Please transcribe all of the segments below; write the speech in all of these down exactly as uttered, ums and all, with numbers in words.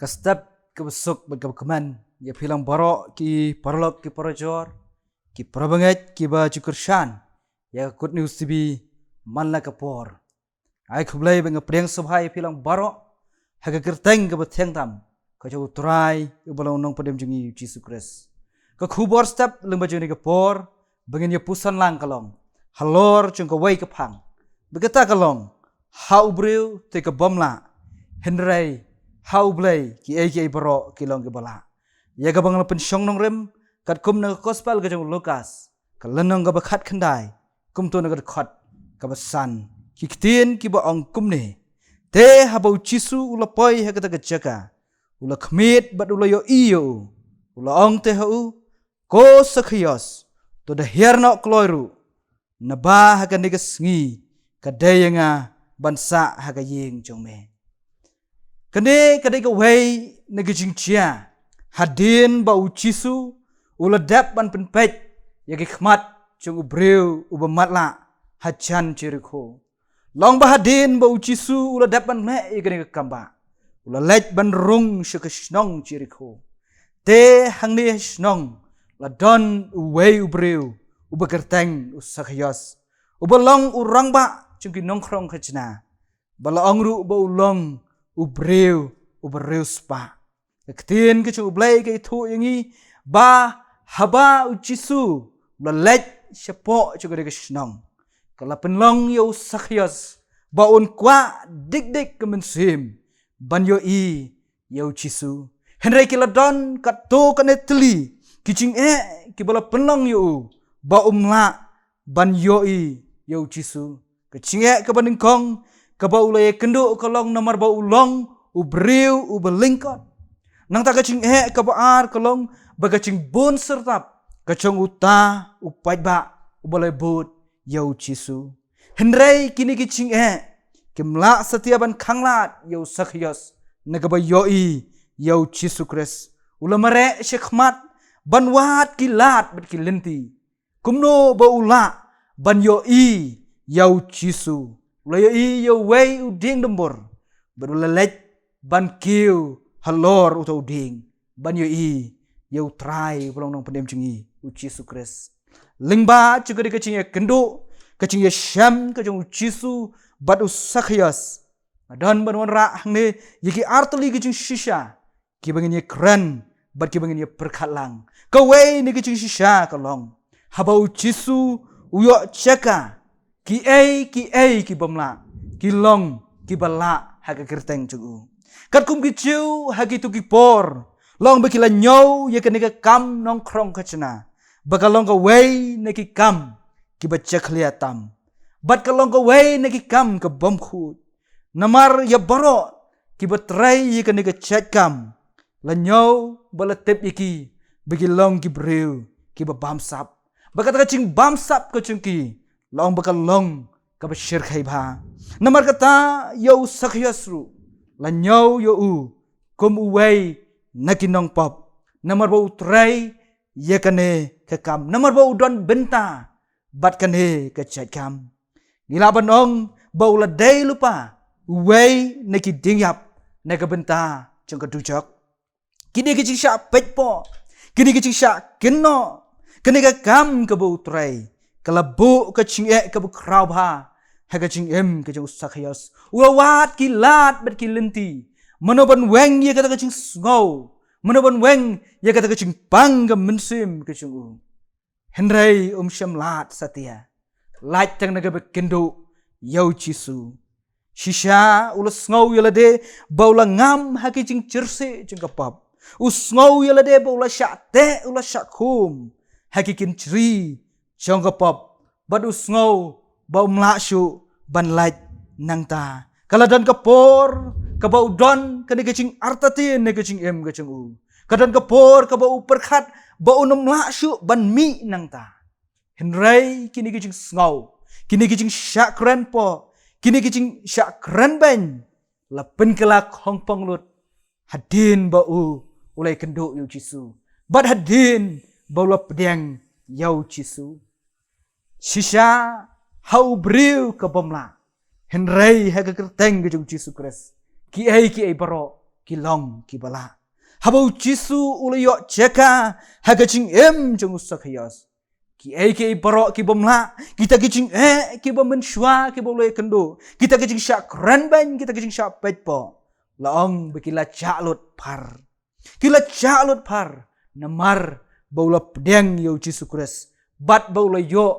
Ka step kaba suk bad kaba kmen ïa phi lang baroh ki paralok ki parajor, ki parabangeit kiba ju kyrshan ïa ka Good News T V man la ka por. Ai khublei bad nga pdiang sngewbha ïa phi lang baroh ha ka kyrteng kaba thiang tam ka jong U Trai uba long u nongpynim jong ngi U Jisu Khrist. Ka khubor step lyngba jong kane ka por ba ngin ïa puson lang ka long halor jong kawei ka phang. Ba kata ka long, ha u briew te ka bym lah, hynrei ha U Blei kiei kiei baroh ki long kiba lah. Ïa kaba nga la pynshong nongrim katkum na ka gospel ka jong u Lukas, ka lynnong kaba khatkhyndai, kumto na ka dkhot kaba san, ki ktien kiba ong kumne: Te haba U Jisu u la poi ha kata ka jaka, u la khmied bad u la ïohi ïa u, u la ong te ha u, Ko Sakhios, to da hiar noh kloi ruh, naba ha kane ka sngi ka dei ïa nga ban sah ha ka ïing jong me. Kane ka dei kawei na ki jingjia hadien ba U Jisu u la dep ban pynpeit ïa ki khmat jong u briew uba matlah hajan Jerikho. Long ba hadien ba U Jisu u la dep ban leh ïa kane ka kambah, u la leit ban rung sha ka shnong Jerikho. Te hangne ha shnong la don uwei u briew uba kyrteng u Sakhios, uba long u rangbah jong ki nongkhrong khajna, ba la ong ruh ba u long u briew uba riewspah. Ka ktien ka jong U Blei ka ïathuh ïa ngi ba haba U Jisu u la leit shapoh jong kane ka shnong, ka la pynlong ïa u Sakhios ba un kwah dik dik ka mynsiem ban ïohi ïa U Jisu. Hynrei ki la don katto katne tylli ki jingeh kiba la pynlong ïa u ba um lah ban ïohi ïa U Jisu. Ka jingeh kaba nyngkong kaba u la ïakynduh ka long namar ba u long u briew uba lyngkot. Nangta ka jingeh kaba ar ka long ba ka jingbun syrtap ka jong uta u paidbah uba la bud ïa U Jisu. Hynrei kine ki jingeh kim lah satia ban khanglad ïa u Sakhios na kaba ïohi ïa U Jisu Khrist. U la mareh shakhmat ban wad ki lad bad ki lynti. Kumno ba u lah ban ïohi ïa U Jisu? U la ïohi ïa uwei u dieng dumbur bad u la leit ban kiew halor uta u dieng ban ïohi ïa U Trai uba long u nongpynim jong ngi U Jisu Khrist. Lyngba jong kane ka jingïakynduh, ka jingïashem ka jong U Jisu bad u Sakhios, nga don ban wanrah hangne ïa ki artylli ki jingshisha kiba ngin ïakren bad kiba ngin ïapyrkhat lang. Kawei na ki jingshisha ka long, haba U Jisu u ïoh jaka, kiei kiei ki bym lah ki long kiba lah ha ka kyrteng jong u. Katkum ki Jiw ha kito ki por, long ba ki la ñiew ïa kane ka kam nongkhrong khajna ba ka long kawei na ki kam kiba jakhlia tam, bad ka long kawei na ki kam ka bym khuid. Namar ïa baroh kiba trei ïa kane ka jait kam, la ñiew bad la tip ïa ki ba ki long ki briew kiba bamsap. Bad kata ka jingbamsap ka jong ki, la ong ba ka long kaba shyrkhei bha. Namar kata ïa u Sakhios ruh la ñiew ïa u kum uwei na ki nongpop, namar ba u trei ïa kane ka kam, namar ba u don bynta bad kane ka jait kam. Ngi lah ban ong ba u la dei lypa uwei na ki diengïap na ka bynta jong ka dujok. Kine ki jingshah peitpoh, kine ki jingshah kynnoh, kane ka kam kaba u trei, ka la buh ka jingeh kaba khraw bha ha ka jingim ka jong u Sakhios. U la wad ki lad bad ki lynti, mano ban weng ïa kata ka jingsngew, mano ban weng ïa kata ka jingpang ka mynsiem ka jong u. Hynrei um shym lad satia, lait tang na kaba kynduh ïa u Jisu. Shisha u la sngew ïa lade ba u la ngam ha ki jingshyrshih jong ka pop. U sngew ïa lade ba u la shah teh, u la shah khum ha ki kynjri jong ka pop. Bad u sngew ba um lah shuh ban lait nangta. Ka la don ka por kaba u don kane ka jingartatien ha ka jingim ka jong u. Ka don ka por kaba u pyrkhat ba un ym lah shuh ban mih nangta. Hynrei kine ki jingsngew, kine ki jingshah krenpoh, kine ki jingshah krenbeiñ la pynkylla khongpong lut hadien ba u u la ïakynduh ïa u Jisu, bad hadien ba u la pdiang ïa u Jisu. Shisha ha u briew ka bym lah, hynrei ha ka kyrteng ka jong u Jisu Khrist, kiei kiei baroh ki long kiba lah. Haba u Jisu u la ïoh jaka ha ka jingim jong u Sakhaios, kiei kiei baroh ki bym lah, kita ki jingeh kiba mynshuwa kiba u la ïakynduh, kita ki jingshah kren beiñ, kita ki jingshah peit poh, la ong ba ki la jah lut phar. Ki la jah lut phar namar ba u la pdiang ïa u Jisu Khrist, bad ba u la ïoh,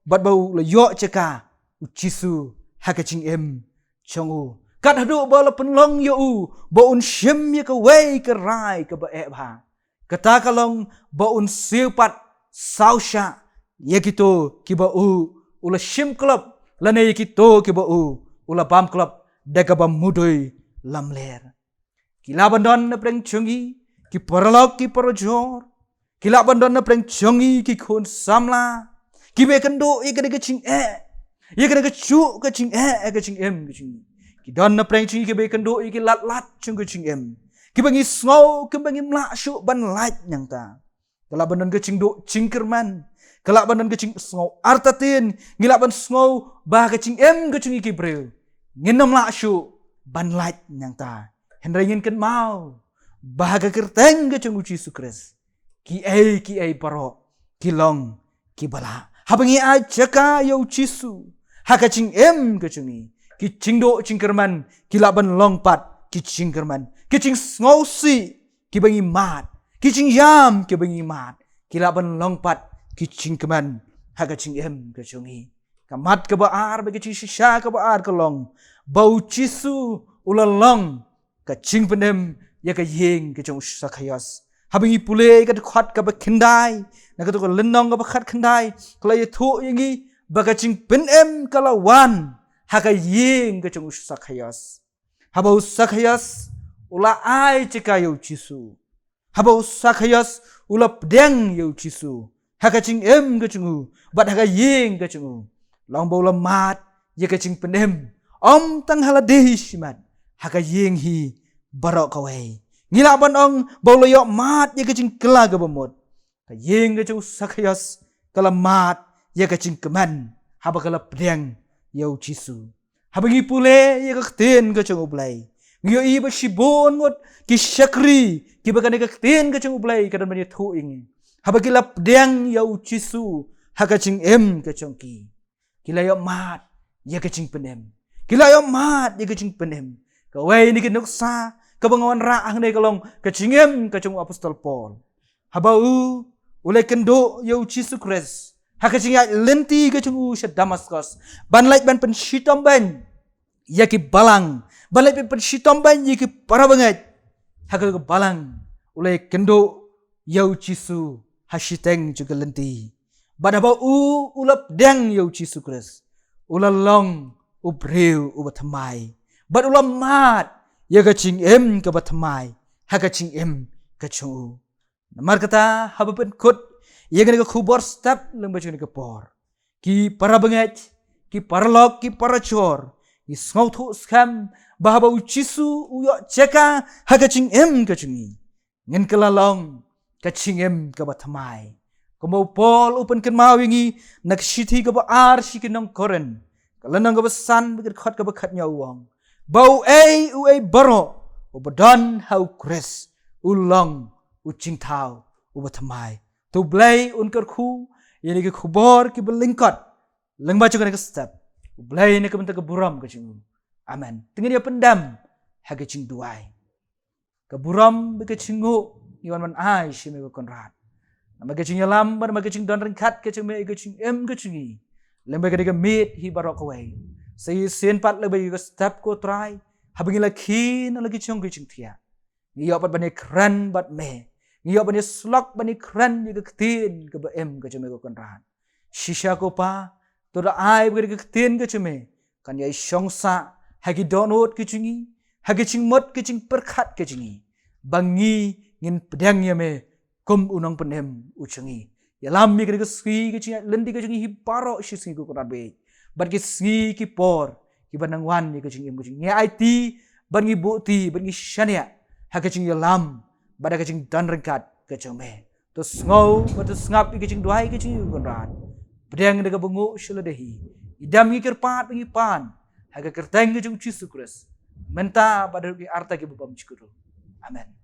bad ba u la ïoh jaka u Jisu ha ka jingim jong u. Kat haduh ba la pynlong ïa u ba un shim ïa kawei ka rai kaba eh bha, kata ka long ba un siew pat saw shah ïa kito kiba u u la shim klop, lane ïa kito kiba u u la bam klop da kaba mudui lamler. Ki lah ban don na pdeng jong ngi ki paralok ki parajor. Ki lah ban don na pdeng jong ngi ki khun samla kiba ïakynduh ïa kane ka jingeh, ïa kane kajuh ka jingeh, ïa ka jingim ka jong ngi. Ki don na pdeng jong ngi kiba ïakynduh ïa ki lad lad jong ka jingim, kiba ngi sngew kumba ngim lah shuh ban lait nangta. Ka lah ban don ka jingduh jingkyrmen, ka lah ban don ka jingsngew artatien. Ngi lah ban sngew ba ka jingim ka jong ngi ki briew ngin ym lah shuh ban lait nangta. Hynrei ngin kynmaw ba ha ka kyrteng ka jong u Jisu Khrist, kiei kiei baroh ki long kiba lah. Haba ngi ai jaka ïa u Jisu ha ka jingim ka jong ngi, ki jingduh jingkyrmen ki lah ban long pat ki jingkyrmen. Ki jingsngewsih kiba ngi mad, ki jingïam kiba ngi mad, ki lah ban long pat ki jingkmen ha ka jingim ka jong ngi. Ka mat kaba ar, ba ka jingshisha kaba ar ka long ba u Jisu u la long ka jingpynim ïa ka ïing ka jong u Sakhaios. Haba ngi pule ïa ka dkhot kaba khyndai, na kato ka lynnong kaba khatkhyndai, ka la ïathuh ïa ngi ba ka jingpynim ka la wan ha ka ïing ka jong u Sakhaios. Haba u Sakhaios u la ai jaka ïa u Jisu, haba u Sakhaios u la pdiang ïa u Jisu ha ka jingim ka jong u bad ha ka ïing ka jong u, long ba u la mad ïa ka jingpynim, ym tang ha lade hi shimet, ha ka ïing hi baroh kawei. Ngi lah ban ong ba u la ïoh mad ïa ka jingkylla kaba mut. Ka ïing ka jong u Sakhaios ka la mad ïa ka jingkmen haba ka la pdiang ïa u Jisu. Haba ngi pule ïa ka ktien ka jong u Blei, ngi ïohi ba shibun ngut ki shakri kiba kane ka ktien ka jong u Blei ka don ban ïathuh ïa ngi, haba ki la pdiang ïa u Jisu ha ka jingim ka jong ki, ki la ïoh mad ïa ka jingpynim. Ki la ïoh mad ïa ka jingpynim. Kawei na ki nuksa kaba nga wanrah hangne ka long ka jingim ka jong u Apostol Paul. Haba u u la ïakynduh ïa u Jisu Khrist ha ka jingïaid lynti ka jong u sha Damaskos, ban leit ban pynshitom beiñ ïa ki balang, ban leit ban pynshitom beiñ ïa ki parabangeit ha ka balang, u la ïakynduh ïa u Jisu ha shiteng jong ka lynti. Bad haba u u la pdiang ïa u Jisu Khrist, u la long u briew uba thymmai, bad u la mad ïa ka jingim kaba thymmai ha ka jingim ka jong u. Namar kata, haba pynkut ïa kane ka khubor step lyngba jong kane ka por, ki parabangeit, ki paralok, ki parajor, ngi sngewthuh skhem ba haba u Jisu u ïoh jaka ha ka jingim ka jong ngi, ngin kylla long ka jingim kaba thymmai. Kumba u Paul u pynkynmaw ïa ngi na ka shithi kaba ar sha ki nong Korinth, ka lynnong kaba san, bad ka dkhot kaba khathynñiew, u ong ba uei uei baroh uba don ha u Khrist u long u jingthaw uba thymmai. To u Blei un kyrkhu ïa kine ki khubor kiba lyngkot lyngba jong kane ka step. U Blei un ai ka bynta ka burom ka jong u. Amen. Te ngin ïa pyndem ha ka jingduwai. Ka burom bad ka jingnguh ngi wan ban ai sha me ko Kynrad, namar ka jingïalam bad namar ka jingdon ryngkat ka jong me ïa ka jingim ka jong ngi lyngba kane ka miet hi baroh kawei. Sa shisien pat lyngba ïa ka step ko Trai, haba ngi la khie na la ki jong ki jingthiah, ngi ïoh pat ban ïakren bad me, ngi ïoh ban ïasyllok ban ïakren ïa ka ktien kaba im ka jong me ko Kynrad. Shisha ko Pa, to da ai ba ka ktien ka jong me kan ïai shong sah ha ki dohnud ka jong ngi, ha ka jingmut ka jingpyrkhat ka jong ngi, ba ngi ngin pdiang ïa me kum u nongpynim u jong ngi. Ïalam ïa kane ka sngi ka jingïaid lynti ka jong ngi hi baroh shi sngi ko Kynrad bad ki sngi ki por kiba nang wan ïa ka jingim ka jong ngi. Ngi aiti bad ngi buhti bad ngi shaniah ha ka jingïalam bad ha ka jingdon ryngkat ka jong me. To sngew bad to sngap ïa ka jingduwai ka jong ngi ko Kynrad. Pdiang da kaba nguh sha lade hi. Ngi dem ngi kyrpad bad ngi pan ha ka kyrteng ka jong u Jisu Khrist, mynta bad ha ki arta kiba bymjukut ruh. Amen.